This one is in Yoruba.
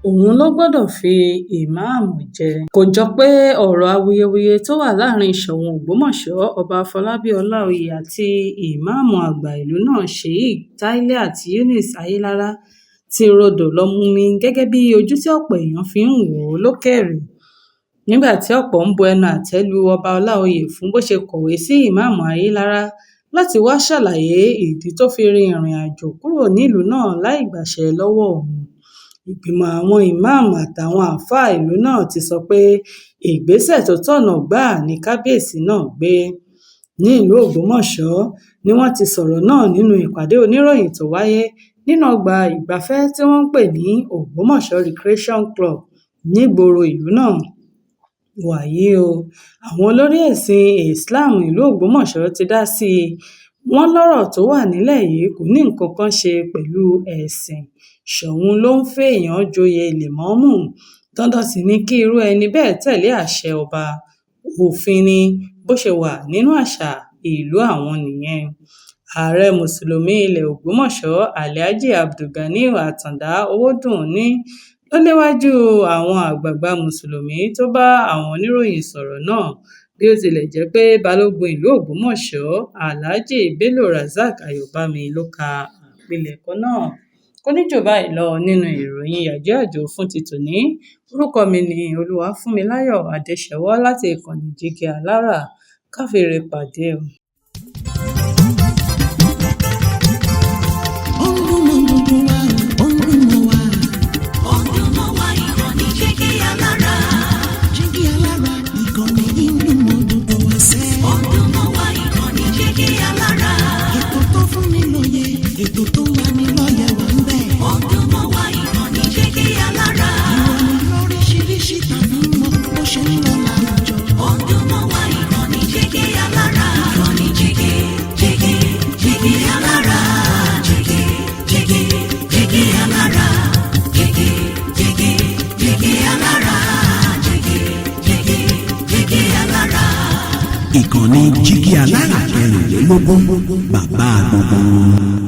Òun ló gbọ́dọ̀ fi ìmáàmù jẹ. Kò jọ pé ọ̀rọ̀ awuyewuye tó wà láàrin Soun Ògbómọ̀ṣọ́, Ọba Afọlábí Ọláoyè àti ìmáàmù àgbà ìlú náà, Sheik Tiliat Yunus Ayilara, ti rodò lọ mumi gẹ́gẹ́ bí ojú tí ọ̀pọ̀ èèyàn fi ń wò ó lókèèrè, nígbà tí ọ̀pọ̀ ń bu ẹnu àtẹ́ lu Ọba Ọláoyè fún bó ṣe kọ̀wé sí Ìmáàmù Ayilara láti wá ṣàlàyé ìdí tó fi rin ìrìnàjò kúrò nílùú náà láì gbàṣẹ lọ́wọ́ òun. Ìgbìmọ̀ àwọn ìmáàmù àtàwọn àáfàá ìlú náà ti sọ pé ìgbésẹ̀ tó tọ̀nà gbáà ni kábíyèsí náà gbé. Ní ìlú Ògbómọ̀ṣọ́ ni wọ́n ti sọ̀rọ̀ náà nínú ìpàdé oníròyìn tó wáyé nínú ọgbà ìgbafẹ́ tí wọ́n ń pè ní Ògbómọ̀ṣọ́ Recreation Club nígboro ìlú náà. Wàyí o, àwọn olórí ẹ̀sìn Islam ìlú Ògbómọ̀ṣọ́ ti dá sí i, wọ́n lọ́rọ̀ tó wà nílẹ̀ yìí kò ní nǹkan kan ṣe pẹ̀lú ẹ̀sìn. Ṣòun ló ń fẹ́ẹ̀yàn joyè lẹ́mọ́ọ̀mù, dandan sì ni kí irú ẹni bẹ́ẹ̀ tẹ̀lé àṣẹ ọba. Òfin ni, bó ṣe wà nínú àṣà ìlú àwọn nìyẹn. Ààrẹ Mùsùlùmí ilẹ̀ Ògbómọ̀ṣọ́, Alhaji Abdulganiu Àtàǹdá Owódùnní ló léwájú àwọn àgbààgbà Mùsùlùmí tó bá àwọn oníròyìn sọ̀rọ̀ náà, bí ó tilẹ̀ jẹ́ pé Balógun ìlú Ògbómọ̀ṣọ́, Alhaji Bello Razak Ayọ̀bámi ló ka àpilẹ̀kọ náà. Kò ní jù báyìí lọ nínú ìròyìn yàjóyàjó fún ti tòní. Orúkọ mi ni Olúwafúnmiláyọ̀ Adéṣẹwọ̀ láti ìkànnì Jígí Alárà. Ká fi ire pàdé o. Ó ń dún mọ́ gbogbo wa o, ó ń dún mọ́ wa. Ó ń dún mọ́ wa, ìkànnì Jígí Alára. Jígí Alára, ìkànnì yìí ń dún mọ́ gbogbo wa sẹ́. Ó ń dún mọ́ wa, ìkànnì Jígí Alára. Ètò tó fún ni lóye, ètò tó ń lani lọ́yẹ̀ wà ń bẹ̀. Ó ń dún mọ́ wa, ìkànnì Jígí Alára. Ìròyìn lóríṣiríṣi tàbí mọ́ bó ṣe ń lọ láwùjọ. Ó ń dún mọ́ wa, ìkànnì Jígí Alára. Ìkànnì Jígí, Jígí, Jígí Alára. Jígí, Jígí, Jígí Alára. Jígí, Jígí, Jígí Alára. Jígí, Jígí, Jígí Alára. Ìkànnì Jígí Alára 24, bàbá gbogbo wọn.